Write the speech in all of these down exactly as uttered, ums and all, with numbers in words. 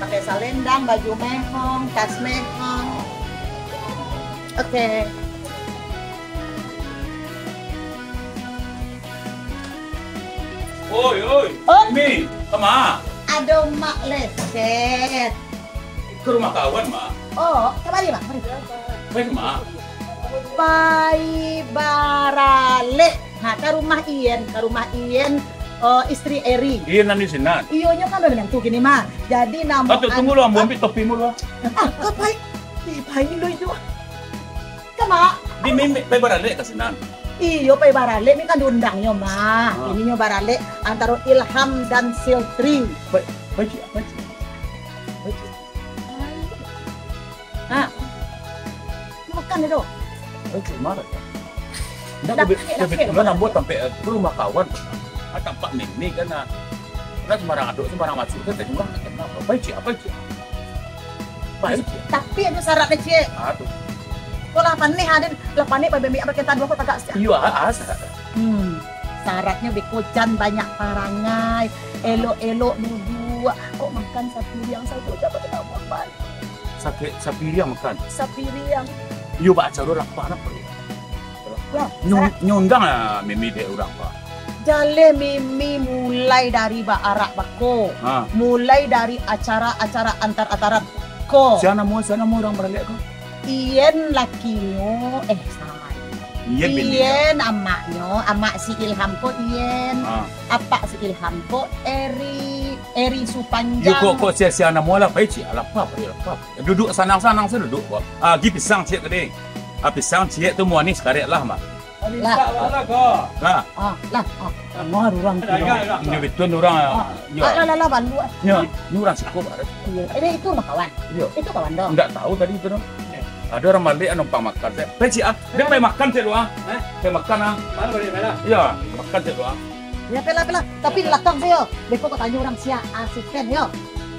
Pakai salendang, baju mehong, tas mehong. Oke. Oi, oi. Oh. Mi, kama? Ado Mak Lecet. Ka rumah kawan, Mak. Oh, kamari, Mak. Mari. Baik, Mak. Pai baralek. Ha, ka rumah Ian, ka rumah Ian, eh, istri Eri. Ian nan di sinan? Iyo, nyo kan baminantu kini, Mak. Jadi, namo Atuk, tunggu lu, ambo ambiak topi mu lu. Ah, ka pai? Ih, pai lo itu. Ka, Mak? Di mimik pai baralek ka sinan. Iyo, pai baralek, mi kan diundangnyo, Mak. Ah. Kini nyo baralek antaro Ilham dan Siltri. Pai, pai ciek, pai ciek. Pai ciek. Ha. Makan dulu. Pai ciek, marah kan? Ndak, kebe-, kebetulan ambo tampek, eh, ka rumah kawan. Ah, tampak mimik kan, ah. Kan sembarang adok, sembarang masuk, kan tadi urang tak kenal. Pai ciek, pai ciek. Pai ciek. Tapi ado syaratnyo, Cik. Ah, tu. Kok lah panek, Aden. Lah panek, pai bemik, apa kita dua kok tagak siap? Iyo, ah, ah, syarat. Hmm. Syaratnyo beko jan banyak parangai, elok-elok duduak. Kok makan sapiriang sajo, siapa tahu makan. Sakik sapiriang makan? Sapiriang. Iyo, bak acara urang, Pak, napa? Wah, nyu-, sarak. Nyo undang lah Mimi dek urang, Pak. Jaleh Mimi mulai dari baarak bako. Ha. Mulai dari acara-acara antar-antaran ko. Sia namo, sia namo urang baralek ko? Ian lakinyo, eh, salah. Ian bini Ian amaknyo, amak si Ilham ko Ian. Ha. Apak si Ilham ko Eri, Eri Supanjang. Yo, kok, kok sia-sia namo lah, pai ciek, alah, pap, alah, pap. Duduak sanang-sanang sajo duduak, Pak. Ah, gi pisang ciek tadi. Ah, pisang ciek tu manih sakarek lah, Mak. Lah. Lah. Ah, lah. Ah, dengar urang tu. Inyo bitu urang. Ah. Yo. Ah, lah, lah, lah, baluak. Yo, ni urang siko, Pak. Iyo. Eh, itu mah kawan. Iyo. Itu kawan dong. Ndak tahu tadi itu dong. Ado urang balik, ah, numpang makan, Cek. Pai ciek, ah. Pai makan ciek lu, ah. Hah? Pai makan, ah. Makan balik, pai lah. Iyo, makan ciek lu, ah. Yo, pai lah, pai lah. Tapi di balakang tu, yo. Beko kok tanyo urang sia asisten, yo.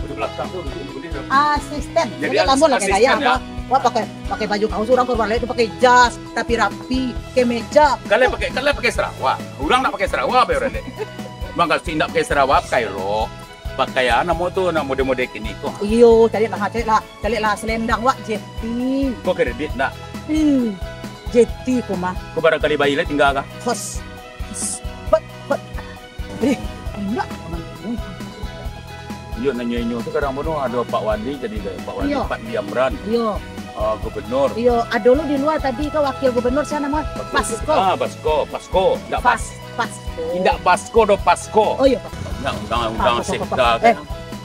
Di balakang tu, duduk, duduk, duduk. Asisten. Jadi, jadi, tambah lah kayak asisten, gaya, yo. Wah, pakai, pakai baju kaos urang ka baralek tu pakai jas, tapi rapi, kemeja. Kalau pakai, kalau pakai sarawa. Urang ndak pakai sarawa, apo urang dek? Mangkasi ndak pakai sarawa, pakai rok. Pakai, ah, namo tu, namo mode-mode kini ko. Iyo, caliak lah, caliak lah, caliak lah selendang wak, jeti. Ko kredit ndak? Hmm, jeti ko mah. Ko barangkali bayi lah tinggal kah? Hos. Hot, hot. Eh, indak. Iyo, nanyo inyo tu kadang bunuh ado Pak Wali jadi Pak Wali, iyo. Pak Liamran. Iyo. Ah, gubernur. Iyo, ado lu di lua tadi ka wakil gubernur, sia namo? Wakil Pasko. Ah, Pasko, Pasko. Ndak Pas-, Pas-, Pasko. Indak Pasko do, Pasko. Oh, iyo, Pasko. Ndak undang-undang sekda kan. Eh,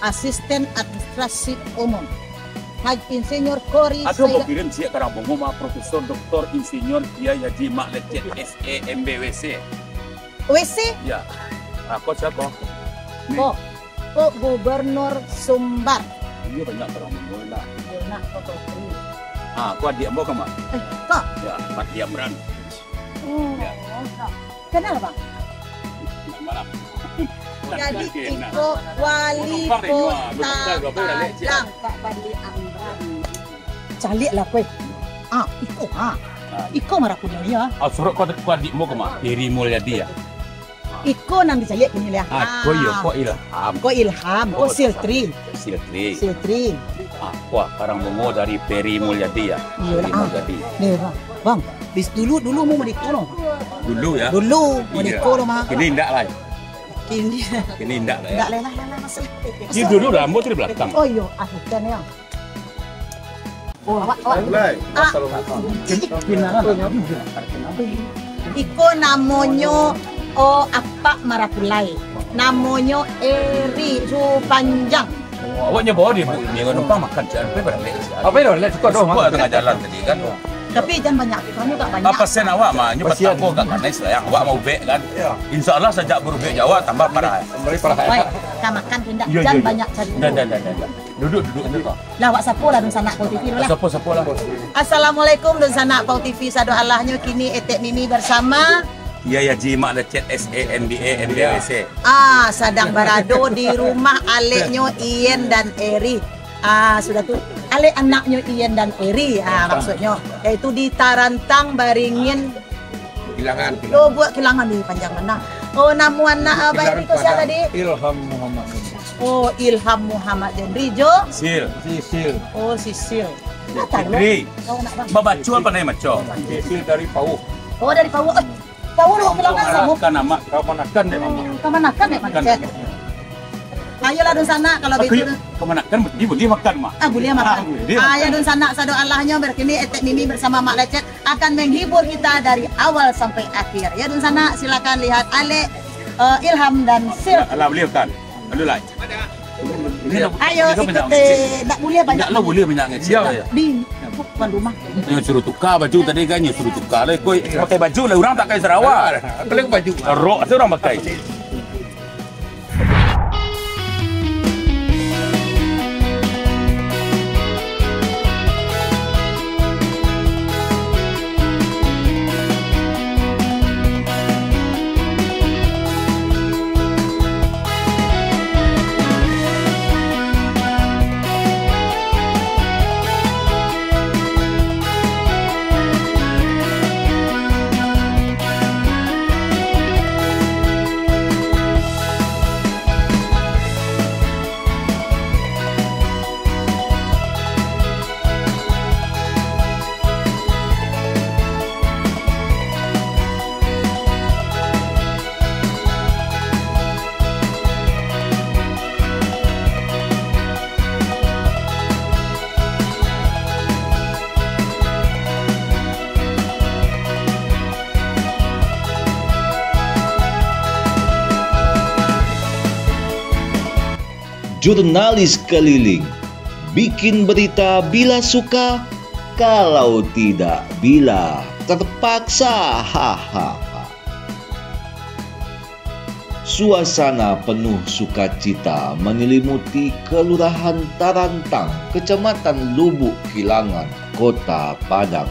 asisten administrasi umum. Haj Insinyur Kori Ado Saila- bapirin siak kadang bungo mah Profesor Doktor Insinyur Kiai Haji Mak Lecet S E M B W C. W C? Ya. Ah, ko sia ko? Ni. Ko, ko Gubernur Sumbar. Iyo, banyak urang mudo lah. Iyo, nak ko Topri. Ah, ko adiak ambo ka, Mak? Eh, ko? Ya, Mat Yamran. Oh, ya. Kenal, Bang? Selamat malam. Jadi, iko wali kota Padang, Pak Fadli Amran. Caliak lah, kueh. Ah, iko, ah. Ah. Iko marapun dia. Ah, surok ko, ko adiak ambo ko, Mak. Peri Mulyadi, ya. Iko nan dicaliak kini, ya. Ah, ko iyo, ko Ilham. Ko Ilham, ko Siltri. Siltri. Siltri. Ah, ko karang bungo dari Peri Mulyadi, ya. Iyo, Peri Mulyadi. Nih, Bang. Bang, bis dulu, dulu mu madeko lo. Dulu, ya? Dulu, madeko lo, mah. Kini indak lah. Kini. Kini indak lah, ya? Indak lah, lah, lah, lah, masih. Iyo, dulu lah, ambo tu di balakang. Oh, iyo, asisten, ya. Oh, awak, awak. Mulai. Ah. Iko namonyo, oh, apak marapulai. Namonyo Eri Supanjang. Oh, awak nyo bawa di bu-, ni, numpang makan, jan sampai baralek. Apa itu? Lek suka doh, suka tengah jalan tadi, kan. Tapi jan banyak, kamu tak banyak. Apa sen awak mah, nyo patako gak kanai sayang, awak mau ubek, kan. Insya Allah, sajak barubek jo awak, tambah parah. Tambah parah. Baik, ka makan tu indak, jan banyak cari. Dah, dah, dah, dah, dah. Duduk, duduk, duduk. Lah, awak sapo lah dunsanak Pau T V tu lah. Sapo, sapo lah. Assalamualaikum dunsanak Pau T V, sado alahnyo kini Etek Mimi bersama Kiai Haji Mak Lecet S E M B A M B W C. Ah, sadang barado di rumah aleknyo Ian dan Eri. Ah, sudah tu, alek anaknyo Ian dan Eri, ah, maksudnyo, yaitu di Tarantang Baringin. Kilangan, Kilangan. Oh, buat Kilangan ni panjang bana. Oh, namo anak, ah, Eri ko sia tadi? Ilham Muhammad. Oh, Ilham Muhammad Jendri jo? Sil. Sisil. Oh, Sisil. Sisil. Babaco apa namo baco? Sisil dari Pauh. Oh, dari Pauh. Eh, Pauh lo bilang kan kamu? Kamanakan, Mak. Kamanakan, Mak. Ayolah, dunsanak, kalau begitu. Kamanakan, dia boleh makan, Mak. Ah, boleh makan. Ah, boleh makan. Ayo, dunsanak, sado alahnyo, berkini Etek Mimi bersama Mak Lecet akan menghibur kita dari awal sampai akhir. Ya, dunsanak, silakan lihat Alek, eh, Ilham dan Sil. Alah, boleh makan. Aduh, lai. Ayo, ikut, eh, tak boleh banyak. Ndak lah, boleh banyak ngecek. Di tuan rumah. Nyo suruh tukar baju tadi kan, nyo suruh tukar lah. Koi pakai baju lah, urang tak pakai sarawak. Pakai baju. Rok tu urang pakai. Jurnalis keliling, bikin berita bila suka, kalau tidak bila terpaksa. Hahaha. Suasana penuh sukacita menyelimuti Kelurahan Tarantang, Kecamatan Lubuk Kilangan, Kota Padang,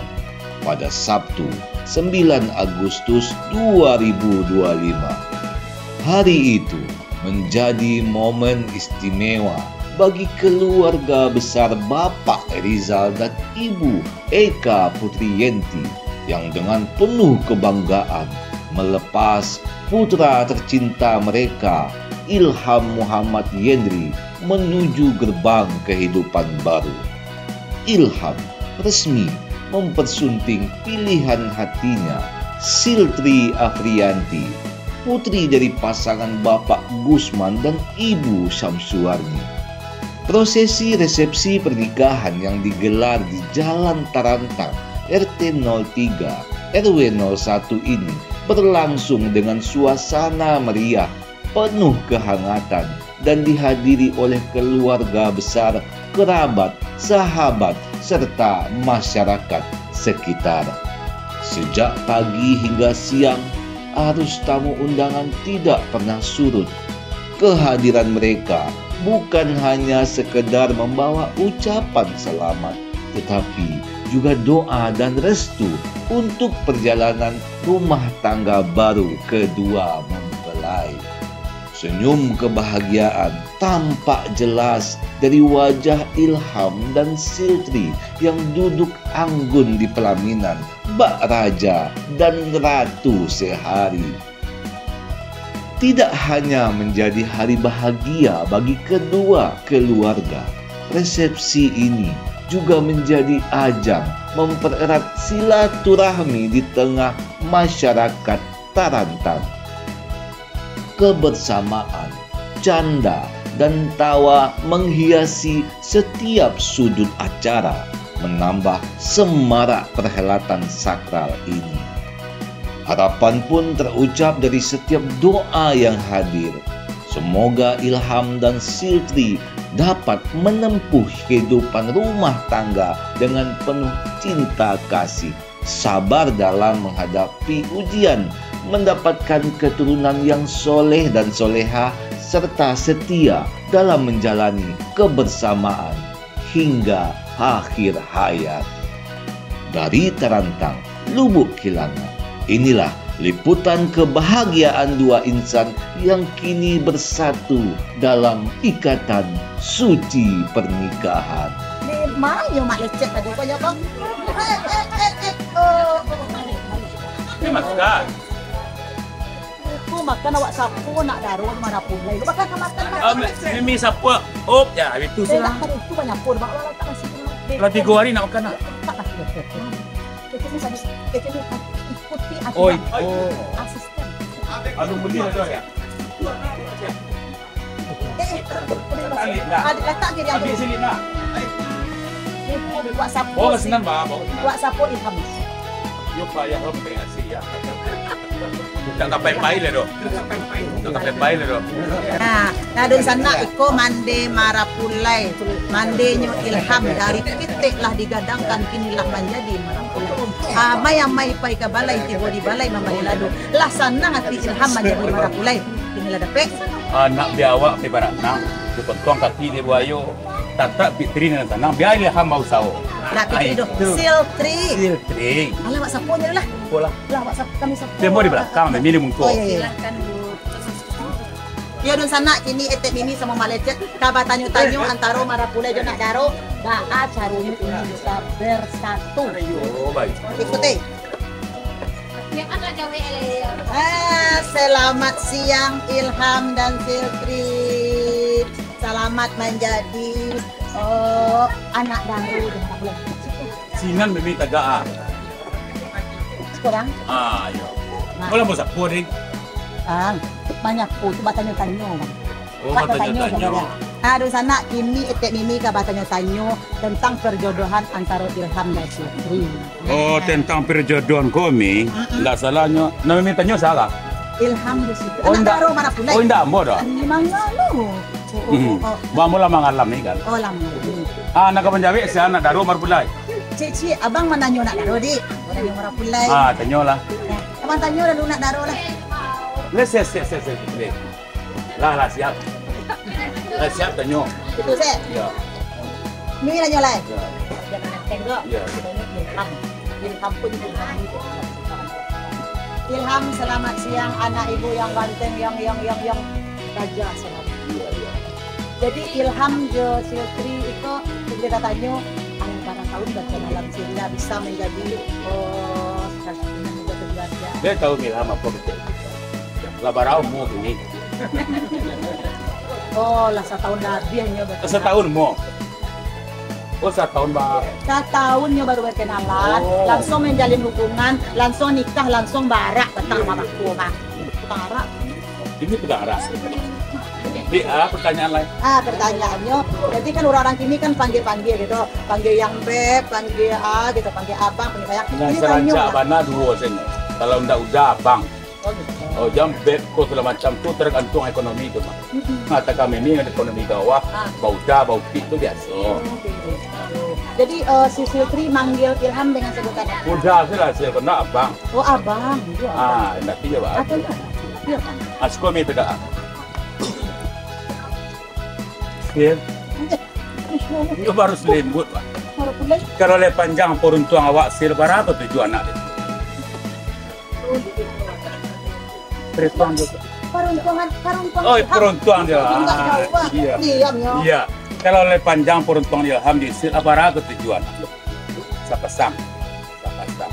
pada Sabtu, sembilan Agustus dua ribu dua lima. Hari itu menjadi momen istimewa bagi keluarga besar Bapak Rizal dan Ibu Eka Putri Yenti, yang dengan penuh kebanggaan melepas putra tercinta mereka, Ilham Muhammad Yendri, menuju gerbang kehidupan baru. Ilham resmi mempersunting pilihan hatinya, Siltri Afrianti, putri dari pasangan Bapak Gusman dan Ibu Syamsuarni. Prosesi resepsi pernikahan yang digelar di Jalan Tarantang, R T nol tiga, R W nol satu ini berlangsung dengan suasana meriah, penuh kehangatan, dan dihadiri oleh keluarga besar, kerabat, sahabat, serta masyarakat sekitar. Sejak pagi hingga siang, arus tamu undangan tidak pernah surut. Kehadiran mereka bukan hanya sekedar membawa ucapan selamat, tetapi juga doa dan restu untuk perjalanan rumah tangga baru kedua mempelai. Senyum kebahagiaan tampak jelas dari wajah Ilham dan Siltri yang duduk anggun di pelaminan bak raja dan ratu sehari. Tidak hanya menjadi hari bahagia bagi kedua keluarga, resepsi ini juga menjadi ajang mempererat silaturahmi di tengah masyarakat Tarantang. Kebersamaan, canda, dan tawa menghiasi setiap sudut acara, menambah semarak perhelatan sakral ini. Harapan pun terucap dari setiap doa yang hadir. Semoga Ilham dan Siltri dapat menempuh kehidupan rumah tangga dengan penuh cinta kasih, sabar dalam menghadapi ujian, mendapatkan keturunan yang soleh dan soleha, serta setia dalam menjalani kebersamaan hingga akhir hayat. Dari Tarantang, Lubuk Kilangan, inilah liputan kebahagiaan dua insan yang kini bersatu dalam ikatan suci pernikahan. Memang yo, Mak Lecet tadi banyak bang. Eh, eh, eh, eh. Oh. Ini Mas Kak. Makan awak sapo nak daro marapulai. Makan ka makan, makan. Ah, mi, mi, mi sapo? Op, ya, itu Dia salah. Nak tadi tu banyak pun, Bang. Lah, tak kasih dulu. Lah tiga hari nak makan, nak. Tak kasih dulu. Kecil ni tadi, kecil ni ikuti aturan. Oh, oh. Asisten. Aduh, beli lah, ya. Eh, eh, eh, Balik dah. Ada letak ke dia? Ambil sini, nak. Ni, buat sapo Oh, sih? Senang, Bang. Bawa senang. Buat sapo Ilham? Yo, payah lo pakai nasi, ya. Dah kapai pai lah, doh. Dah kapai pai lah, doh. Nah, nah, dunsanak iko mande marapulai. Mandenyo Ilham dari pitik lah digadangkan, kini lah manjadi marapulai. Amai-amai pai ka balai, tibo di balai mambari lado. Lah sanang ati Ilham manjadi marapulai. Kini lah dapek. Anak biawak pai baranang, dipontong kaki di buayo. Tatak Fitri nan sanang, bia Ilham bausaho. Nah, Fitri Ai, doh. Tu. Siltri. Siltri. Alah, awak sapo je lah. Sapo lah. Lah, awak sapo, kami sapo. Tempo di balakang, Mimi di muko. Oh, iya, iya. Silahkan, Bu. Yo, dunsanak, kini etek Mimi samo Mak Lecet ka batanyo-tanyo antaro marapulai jo nak daro, baa caronyo kini bisa bersatu. Oh, baik. Ikuti. Ah, selamat siang, Ilham dan Siltri. Selamat menjadi, oh, anak daro. Sinan Mimi tagak, ah. Sekarang? Ah, iyo. Nah. Kau lah mau sapo, Ding? Ah, manyapo tu batanyo-tanyo, Bang. Oh, batanyo-tanyo. Batanyo-tanyo. Ah, dunsanak, kini etek Mimi ka batanyo-tanyo tentang perjodohan antaro Ilham dan Siltri. Oh, tentang perjodohan ko, Mi, Mm-mm. ndak salahnyo, nan Mimi tanyo salah. Ilham di situ. Oh, Anak indak. Daro marapulai. Oh, indak ambo doh. Memang lalu. Oh, Hmm. oh, oh. Ba ambo lah mangalami kan. Oh, lah mangalami. Ah, nak ka manjawek sia nak daro marapulai. Cik, cik, abang mananyo nak daro, Dik. Mananyo marapulai. Ah, tanyolah. Nah, abang tanyo lalu nak daro lah. Leh, seh, seh, seh, seh. Leh. Lah, lah, siap. Lah, siap, tanyo. Itu, seh. Yo. Ni nanyo lai. Yo. Jangan tengok. Yo. Ilham. Ilham pun Ilham. Ilham, selamat siang, anak ibu yang ganteng, yang, yang, yang, yang raja, selamat. Yo, yo. Jadi, Ilham jo Siltri iko, kita tanyo, antara tahun baca malam sehingga bisa menjadi, oh, salah satunya menjadi raja. Dia tahu Ilham apa betul. Lah bara umur kini. Oh, lah satahun labiah nyo berkenalan. Satahun mo. Oh, satahun ba- Satahun nyo baru berkenalan, Oh. langsung menjalin hubungan, langsung nikah, langsung barak petang Iyo, iyo. mamaku, Bang. Barak. Ini petang arak. Di, ah, pertanyaan lain. Ah, pertanyaannya, jadi kan orang-orang kini kan panggil-panggil gitu, panggil yang beb, panggil ah gitu, panggil abang, panggil sayang. Nah, Ini sarancak tanyo lah. bana duo sen. Kalau ndak udah abang, Oh, jam beb ko segala macam tu tergantung ekonomi tu, Mak. Mm-mm. Nah, takam ini dengan ekonomi bawah, Ah. bauda, baupik tu biasa. Jadi, eh, si Siltri manggil Ilham dengan sebutan apa? Udah sih lah, Sil, kena abang. Oh, abang. Iya, Ah, abang. Nanti ya, Bang. Atau enggak? Iya, Bang. Asko mi tu dah. Sil. Iya. Ini baru selembut, Pak. Baru pulai. Kalau leh panjang peruntuang awak, Sil, bara tujuh anak dia. Peruntuang juga. Peruntungan, peruntuang Oh, Ilham. peruntuang dia. Peruntuang Ah, Jawa. iya. Diam, ya. Iya. Kalau leh panjang peruntuang Ilham di Sil, bara tujuh anak. Sapasang. Sapasang.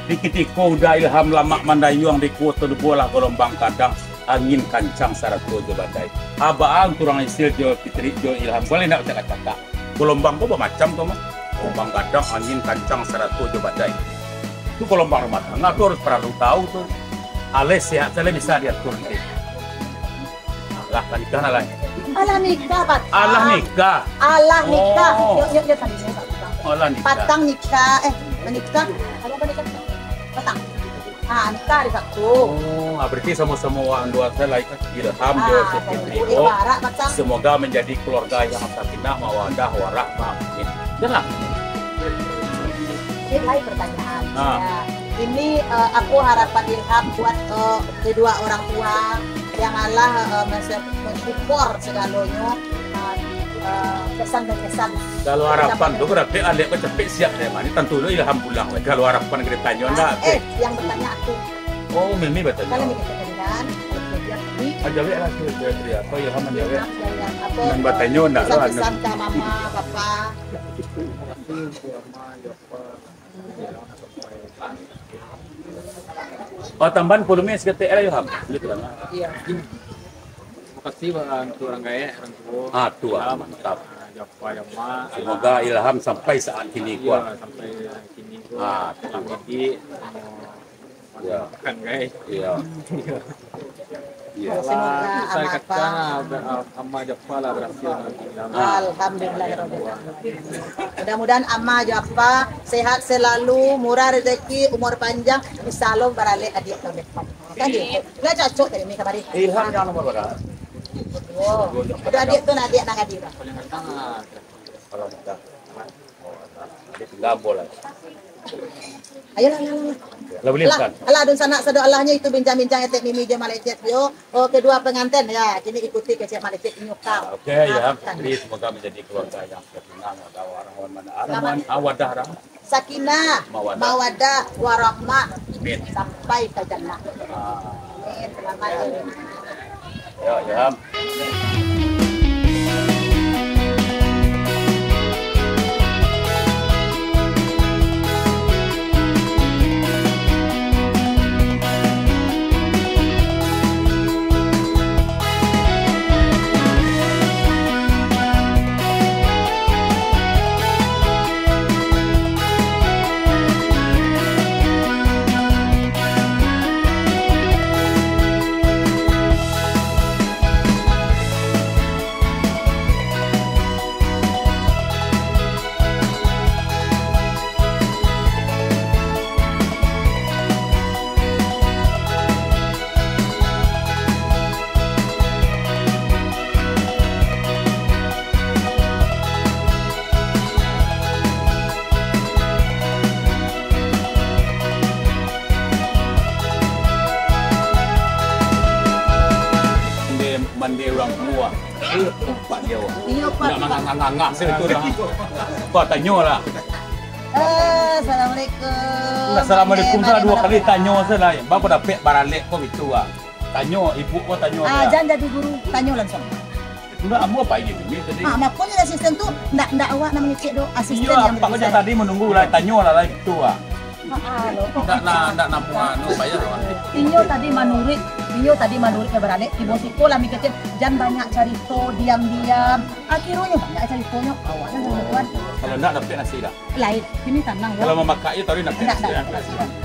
Di kitiko udah Ilham lamak mandayuang di kuota dubo lah galombang kadang, angin kancang sarato jo badai. Abaan turang Sil jo Fitri jo Ilham. Boleh nak cakak-cakak. Galombang ko bamacam tu mah. Galombang gadang, angin kancang, sarato jo badai. Tu galombang rumah tangga tu harus paralu tahu tu. Alai sehat sajo bisa diatur nanti. Lah, lah nikah lah, lah. Alah nikah, Patang. Alah nikah. Alah nikah. Oh. Yo, yo, yo, tadi saya tak nikah. Alah nikah. Patang nikah, eh, menikah. Ada apa nikah? Patang. Ah, nikah hari Sabtu. Oh, ah, berarti samo-samo urang duo sajo lah, Ilham jo Ah, Siti Fitri. Ibarat macam Semoga menjadi keluarga yang sakinah, mawadah, warahmah. Amin. Jangan. Ini lain pertanyaan. Ah. Ya. Ini, eh, apa harapan Ilham buat, eh, kedua orang tua yang alah, eh, mensupport segalonyo, eh, eh, kesan dan kesan. Kalau harapan tu berarti alek ko capek siap dek mah. Ni tantu lo Ilham pulang. Kalau harapan ka ditanyo ndak? Eh, yang bertanya aku. Oh, Mimi batanyo. Kalau Mimi batanyo kan, kalau dia ni, Aja wek lah, kira-kira apa Ilham aja wek. Ilham, Ilham, apa, Nan batanyo ndak lah, pesan-pesan anu. Ka mama, papa. Oh, tambahan volume saketek lah, Ilham. Gitu kan. Iya. Terima kasih, Bang, untuk orang gaek, orang tua. Ah, tua, Ilham, mantap. Ah, Japa, Jama. Semoga Ilham sampai saat kini, iya, kuat. Sampai kini, kuat. Ah, terdidik, semua. Iya. Makan, guys. Iya. Iya. Semoga Ama Apa. Ama Japa lah berhasil. Alhamdulillah, ya Rabbil Alamin. Mudah-mudahan Ama Japa sehat selalu, murah rezeki, umur panjang, insya Allah baralek adiak tahun depan. Kan gitu. Lah cocok tadi ni kamari. Ilham yang nomor berapa? Oh, itu adiak tu, nah, adiak nang hadir. Paling ganteng lah. Kalau mudah. Dia tinggal bola. Ayolah, ayolah, ayolah. Lah, boleh, alah, Ustaz? Alah, dunsanak sado alahnyo itu bincang-bincang etek Mimi jo Malecet yo. Oh, kedua pengantin, ya, kini ikuti kecek Malecet inyo kau. Ah, oke, ya. Maafkan. Jadi, semoga menjadi keluarga yang sakinah, mawaddah, warahmah, mana, selamat. Arman, awadah, rahmah. Sakinah, mawaddah. Mawaddah, warahmah. Amin. Sampai ke jannah. Ah. Amin. Selamat. Ya, ya. Mande, mande urang tua. Eh, umpat dia, wak. Iyo, Pak. Ndak mangangah-ngangah se itu dah. Kau tanyo lah. Eh, assalamualaikum. Assalamualaikum, salah duo kali tanyo se lah. Baa kok dapek baralek kok itu, ah. Tanyo, ibu ko tanyo. Ah, jan jadi guru, tanyo langsung. Ndak, ambo pai gitu ni tadi. Ah, makonyo asisten tu ndak, ndak awak nan mangecek doh, asisten. Iyo, yang apak ko berbicara. Tadi menunggu lah, tanyo lah, lah gitu, ah. Ah, ah, lo. Ndak na-, ndak namuah anu, bayar, ah. Inyo tadi manuruik, inyo tadi manuruik ka baralek, tibo siko lah mangecek, jan banyak carito, diam-diam. Akhironyo banyak caritonyo, awak nan, oh, tuan. Kalau ndak dapek nasi dah. Lain, kini tanang, yo. Kalau mamakai, taruh nak. Indak, indak.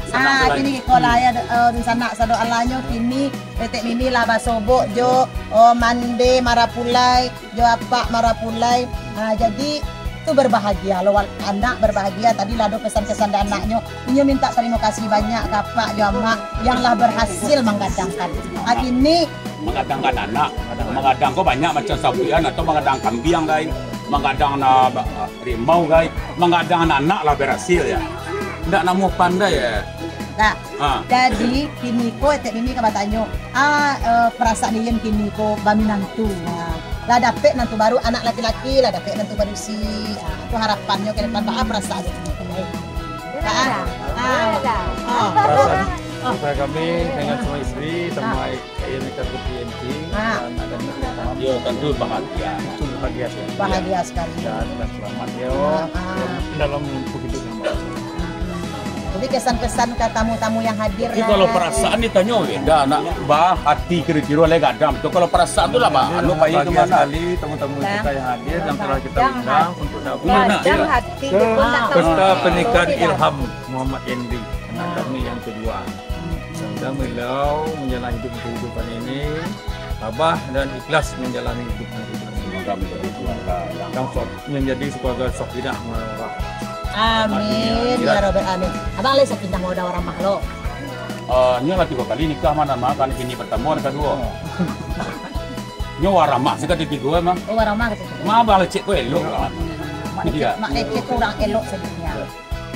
Sanang tu lain. Ah, kini iko lah, ya, eh, dunsanak sado alahnyo, kini etek Mimi lah basobok jo, oh, mande marapulai, jo apak marapulai. Ah, jadi, tu berbahagia lo, wal-, anak berbahagia. Tadi lah ado pesan-pesan dari anaknyo. Inyo minta tarimo kasih banyak ka apak jo amak yang lah berhasil manggadangkan. Ah, kini, manggadangkan anak, manggadang ko banyak macam sabuian atau manggadang kambiang, gai, manggadang na, ba-, rimau, gai, manggadang anak lah barasil, ya. Ndak namuah pandai, ya. Nah, ha. Jadi, kini ko etek Mimi ka batanyo, ah, eh, perasaan Iin kini ko baminantu. Nah, lah dapek nantu baru, anak laki-laki, lah dapek nantu badusi. Ah, tu harapannyo ka depan, baa perasaan Iin kini ko, gai? Ah, ah, ah. Perasaan, perasaan kami dengan sama istri, sama, ah. Iya, mereka seperti M T, ah. Dan ada anak pertama. Yo, tentu bahagia. Itu bahagia sekali. Bahagia sekali. Ya, dan selamat, yo. Ah, ah. Dalam hidup yang baru. Jadi, kesan-kesan ka tamu-tamu yang hadir. Tapi lah, kalau perasaan ditanyo, beda, nak bah hati kiro-kiro lai gadang. Tu kalau perasaan tu lah, bah, anu, bahagia kemana? Sekali tamu-tamu kita yang hadir, yang telah kita undang untuk datang. Gadang hati. Gadang hati, ah. Pesta pernikahan Ilham Muhammad Endri, anak kami yang kedua. Mudah-mudahan beliau menjalani hidup kehidupan ini tabah dan ikhlas menjalani hidup kehidupan ini. Semoga menjadi keluarga yang, yang sok-, menjadi keluarga sakinah mawaddah. Amin, ya Rabbal Alamin. Abang lai sakinah mawaddah warahmah lo. Eh, nyo lah tigo kali nikah, ma nan ma kan, kini pertamo, nan kaduo. Oh. Nyo warahmah sakali tigo emang. Oh, warahmah sakali tigo. Ma abang lecek ko elok. Mak lecek, iya. Mak lecek tu urang elok sabenarnyo.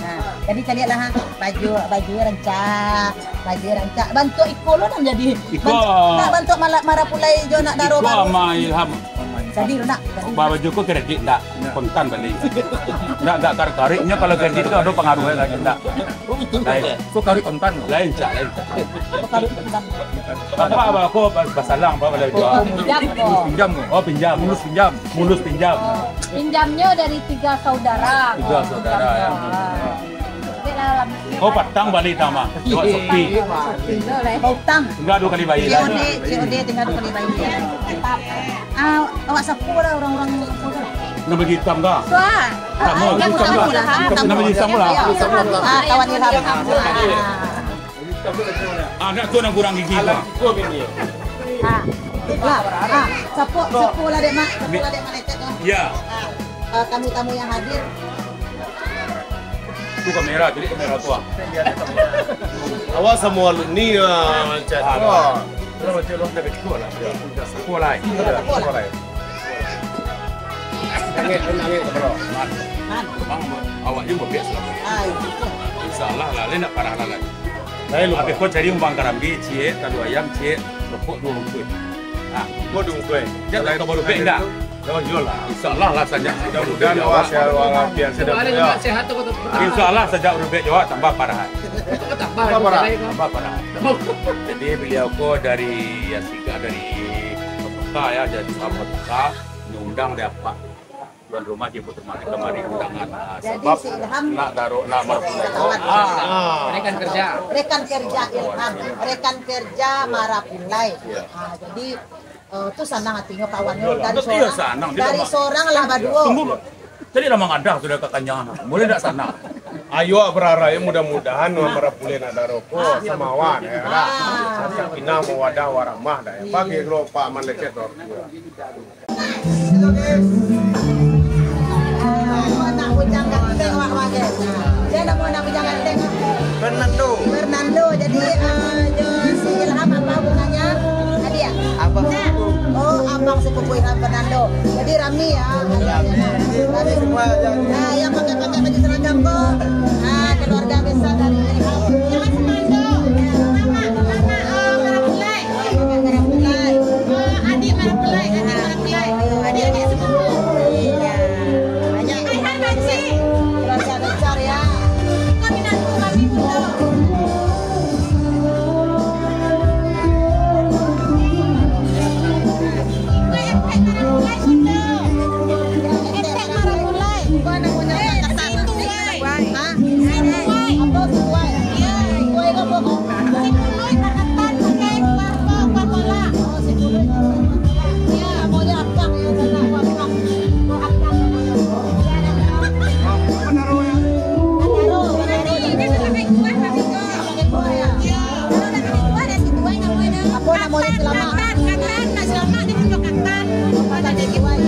Nah, jadi caliaklah, ha. Baju, baju rancak, baju rancak. Bantuak iko lo nan jadi. Iko. Bantuak, nak bantuak mala-, marapulai jo nak daro iko baru. Ama Ilham. Jadi lo nak. Ba-, baju ko kredit ndak? Ndak. Kontan bali. Ndak, ndak kar-, kariknyo kalau kredit tu ado pangaruhnyo lagi ndak. Lain. Ko karik kontan. Lain, cak, lain, cak. Ko karik kontan. Apa, apa, ko bas-, basalang, apa, bala jual? Pinjam ko. Pinjam ko. Oh, pinjam. Mulus pinjam. Mulus pinjam. Oh, pinjamnyo dari tiga saudara. Tiga saudara, ya. Ah. Jadi, Oh, patang bali tama. Awak sepi. Utang. Tinggal dua kali bayar. C O D, C O D tinggal dua kali bayar. Ah, awak sapu lah orang-orang sapu tu. Nama hitam kah? Wah. Tamu, ah, hitam kah? Tamu lah. Nama hitam lah. Ah, kawan Ilham. Ah. Anak tu nak kurang gigi kah? Ah. Lah, ah, sapu, sapu lah dek mak, sapu lah dek mak lecet tu. Ya. Ah, eh, tamu-tamu yang hadir. Tu kamera, jadi kamera tu ah. Awak samo alumni, ah, chat. Ah, tu lah. Sekolah. Sekolah. Nangis, nangis, bro. Man, bang, awak ni babiak selama ni. Ah, iya. Insya Allah lah, lain nak parah lah, lain. Lain lupa. Habis kau cari umbang karambia, ciek, talu ayam, ciek, rokok dua bungkus. Ah. Kau dua bungkus. Jangan kau baru bek dah. Oh, iyolah. Insya Allah lah sajak. Mudah-mudahan awak sehat walafiat, sehat walafiat. Insya Allah sajak urang bek jawab tambah parah. Tambah parah. Tambah parah. Jadi beliau ko dari Yasiga, dari Mekah ya, dari Mekah, diundang dari apa? Tuan rumah jemput rumah kamari undangan. Ah, jadi sebab si Ilham nak taruh nak marapulai. Ah. Rekan kerja. Rekan kerja Ilham. Rekan kerja marapulai. Ya. Ah, jadi Eh, tu sanang hatinyo kawannyo. Iyolah, dari betul, sorang, sanang. Dari sorang lah baduo. Tunggu, tadi lah mangadah sudah kakanyangan. Mulai dak sanang. Ayo bararai, mudah-mudahan marapulai nak daroko samawa, ya lah. Ah. Sakinah mawadah warahmah dah, ya. Iya. Bagi lo Pak Malaikat tu. Ah, anak bujang ganteng awak bagai. Sia namo anak bujang ganteng? Fernando. Fernando. Jadi, ah, jo si Ilham apa hubungannya? Adiak? Abang sepupu. Oh, abang sepupu Ilham Fernando. Jadi rami ya. Rami. Rami semua yang. Nah, yang pakai-pakai baju seragam ko. Ah, keluarga besar dari Ilham. Yang masih mandok. Mama, mama, oh, marapulai. Adik marapulai, adik marapulai. Adik-adik semua. Iya. Banyak. Hai, hai, Banci. Keluarga besar, ya. Kami nak kami pulang. Weh, etek marapulai, Bunda. Etek marapulai. Bukan yang punya kata. Hah? Situai. Apo situai? Iyo. Situai ko apo ko? Situai takatan pakai kuah ko, kuah kola. Oh, situai takatan kuah kola. Iyo, maunya abang yang sana, kuah abang. Kuah abang. Iyo, ado kuah. Ado, ado. Iyo, ado pakai kuah, pakai kuah. Pakai kuah, yo. Iyo. Kalau dah pakai kuah, dah situai namonyo. Apo namonyo, selamak? Katan, katan, nak selamak, dia pun katan. Katan situai.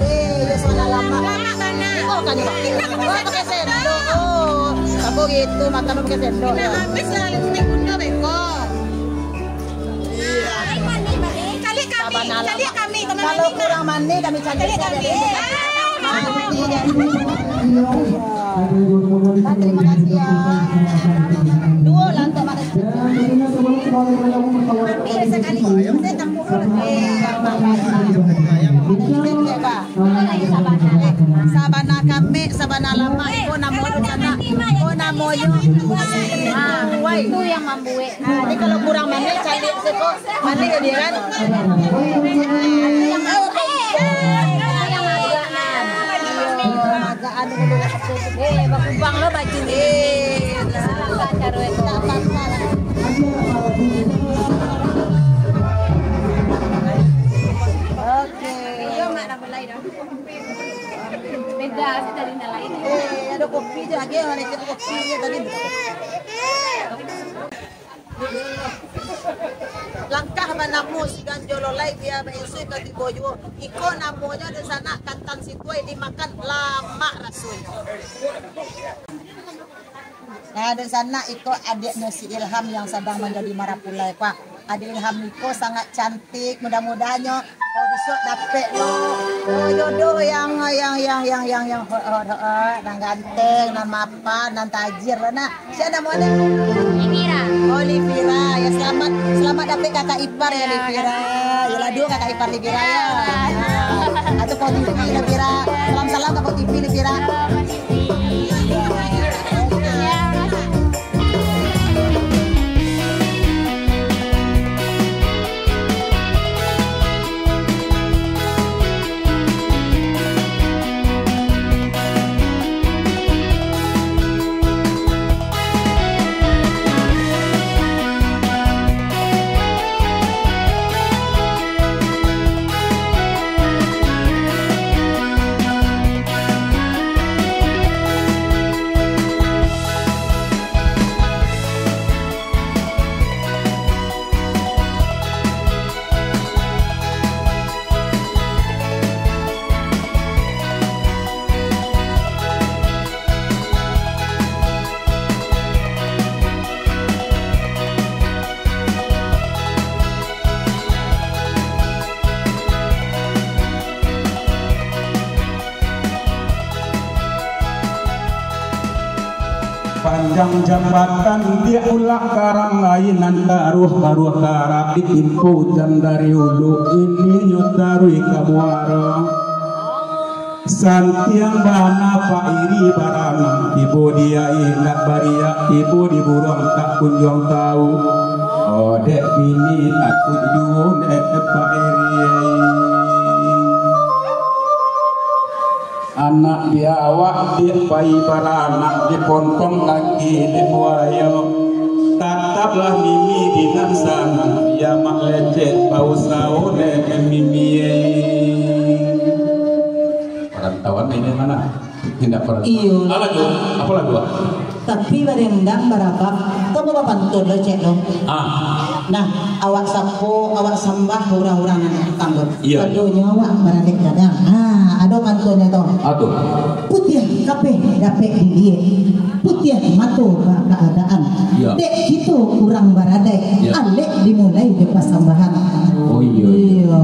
Eh, iyo, salah lama. Lama bana. Oh, kan, Pak. Kita pakai sendok. Oh, sabo gitu, makan pakai sendok, yo. Nah, habis lah lipstik bunda beko. Caliak kami, caliak kami, kalau kurang manih, kami caliak kami. Caliak kami. Terima kasih, ya. Duo lah untuk makan. Ambil sekali. Saya tak mau. Eh, apa, apa, apa. Sabana, sabana kami, sabana lama, iko namo di sana, iko namonyo, ah, wai. Itu yang mambuek. Ah, jadi kalau kurang manih, caliak siko, manih jadi kan? Agak anu dulu. Eh, bakubang lo baju ni. Eh, cara itu. Oke. Beda, kita di lain. Eh, ado kopi je lagi, mana itu kopi je tadi. Langkah manamo si ganjo lolai, bia bainsui ka tibo juo. Iko namonyo dunsanak katan situai dimakan, lamak rasonyo. Nah, dunsanak iko adiaknyo si Ilham yang sadang manjadi marapulai, Pak. Adik Ilham niko sangat cantik, mudah-mudahan nyo, oh, bisuak dapek lo, oh, jodoh yang, yang, yang, yang, yang, yang hot, hot, hot, hot, nan ganteng, nan mapan, nan tajir lah, nak. Sia namonyo? Livira. Oh, Livira. Ya, selamat, selamat dapek kakak ipar ya, Livira. Yalah, duo kakak ipar Livira ya. Nah, atau Kau T V Livira. Salam-salam ka Kau T V Livira. Jang jambatan, diak ulak karang lain, nan taruah-taruah karang ditimpo jan dari ulu, ilinyo taruih ka muaro. Santiang bana Pak Iri baranak, tibo di aia indak bariak, tibo di buruang tak kunjuang tau. Odek bini takut juo dek Pak Iri. Anak biawak diak pai baranak, dipontong kaki dek buayo. Tataplah mimi di nan sanang, biak mak lecek bausawo dek mimi. Parantauan ini mana? Indak parantauan. Iyo. Ah, lagu. Apa lagu, ah? Tapi barendang barabab, tau bapantun lo, Cek, lo. Ah. Nah, awak sapo, awak sambah urang-urang nan datang tu. Iyo. Sadonyo awak baralek gadang. Ha, ado pantunnyo tu. Aduh. Putiah kapeh dapek diliek, putiah mato bakaadaan. Iyo. Dek kito urang baradaik, iyo, alek dimulai jo pasambahan. Oh, iyo, iyo. Iyo.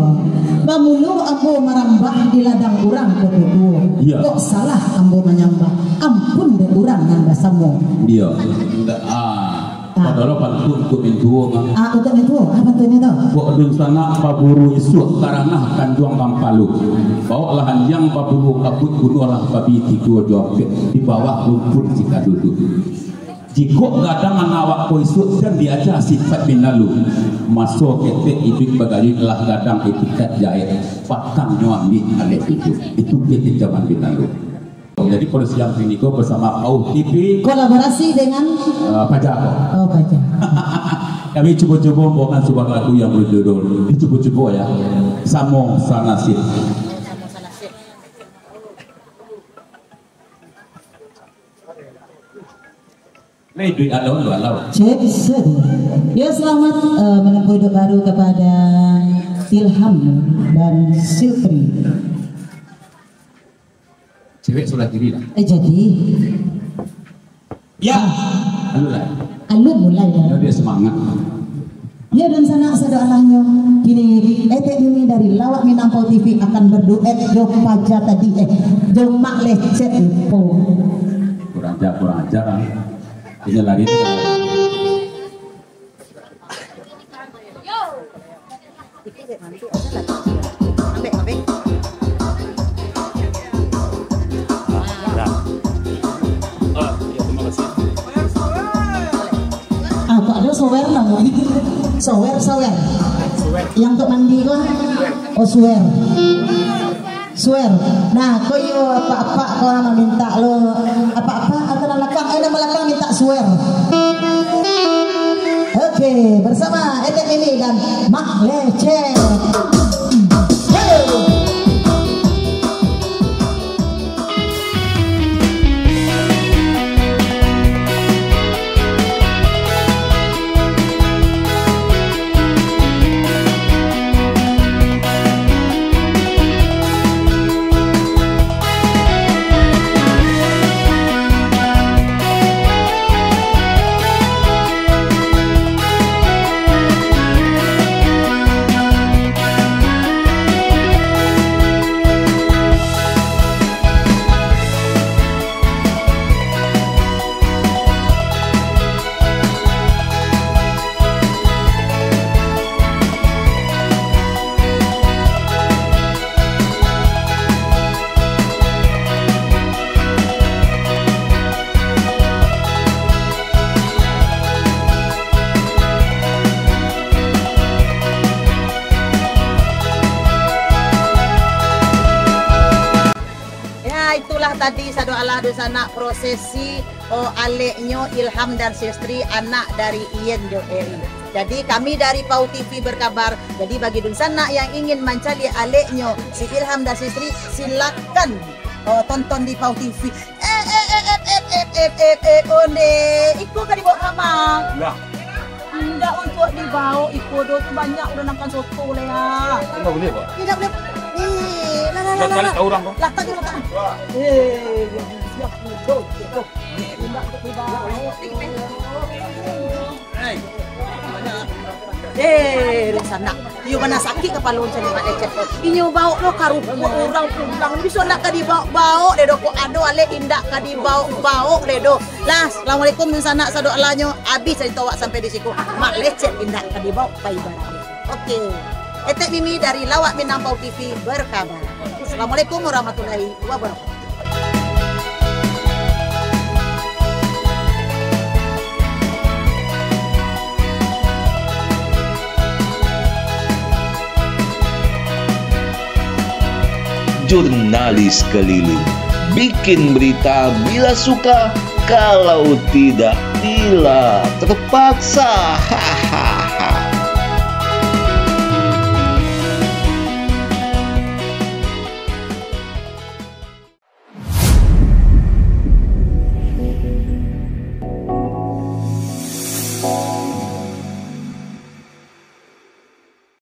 Bamulo ambo marambah di ladang urang ko tuo. Iyo. Kok salah ambo manyambah? Ampun dek urang nan basamo. Iyo. Indak, ah. Ah. Padahal pantun untuak mintuo mah. Ah, untuak mintuo. Ah, pantunnyo tu. Buak dunsanak paburu isuak, karanah kanduang kampalu. Bawoklah anjiang paburu kabuik, bunuahlah babi tigo jo ampek, di bawah rumpun si kadudu. Jikok gadang anak awak ko isuak, jan diaja sipaik binalu. Maso ketek iduik bagayuik, lah gadang itikat jaek, pakangnyo ambiak alek tujuah. Itu ketek zaman binalu. Jadi, pada siang kini ko basamo Pauh T V. Kolaborasi dengan? Ah, Paja ko. Oh, Paja. Kami cubo-cubo mambawakan sabuah lagu yang berjudul, dicubo-cubo ya, Samo Sanasib. Lai duit alau, alau. Cek, set. Ya, selamat, eh, menempuh hidup baru kepada Ilham dan Silvi. Cewek sebelah kiri lah. Eh, jadi. Ya. Alun lah. Alun mulai dah. Yo, dia semangat. Ya, dunsanak sadonyo, kini Etek Nini dari Lawak Minangkabau T V akan berduet jo Paja tadi, eh, jo Mak Lecet Ipo. Kurang ajar, kurang ajar, ah. Ini lari tu. Ah, kok ado sower namonyo? Sower, sower. Yang untuk mandi ko? Oh, sower. Suer. Nah, ko iyo apak-apak ko mamintak lo. Apak-apak atau nan lakang? Eh, nan balakang mintak suer. Oke, bersama Etek Nini dan Mak Lecet. Hey! Ya, itulah tadi sadoalah dunsanak prosesi, oh, aleknyo Ilham dan Silvi, anak dari Ian jo Eri. Jadi, kami dari Pau T V berkabar, jadi bagi dunsanak yang ingin mancaliak aleknyo si Ilham dan Silvi, silakan, oh, tonton di Pau T V. Eh, eh, eh, eh, eh, eh, eh, eh, eh, onde, iko ka dibaok ka ma? Lah. Indak untuak dibaok, iko do tu banyak urang makan soto leh, ah. Indak buliah, Pak? Indak buliah. Eh, lah, lah, lah, lah, lah. Tahu urang tu. Lah, tadi urang tu. Eh, siap, siap. Indak untuak dibaok. Eh, di sana. Iyo bana sakik kapalo caliak Mak Lecet ko. Inyo baok lo ka ruko urang pulang. Biso ndak ka dibaok-baok deh doh ko. Ado alek indak ka dibaok-baok deh doh. Lah, assalamualaikum dunsanak sadoalahnyo. Abih carito awak sampai di siko. Mak Lecet indak ka dibaok pai barang. Oke. Etek Mimi dari Lawak Minang Pau T V berkabar. Assalamualaikum warahmatullahi wabarakatuh. Jurnalis keliling, bikin berita bila suka, kalau tidak, bila terpaksa. Haha.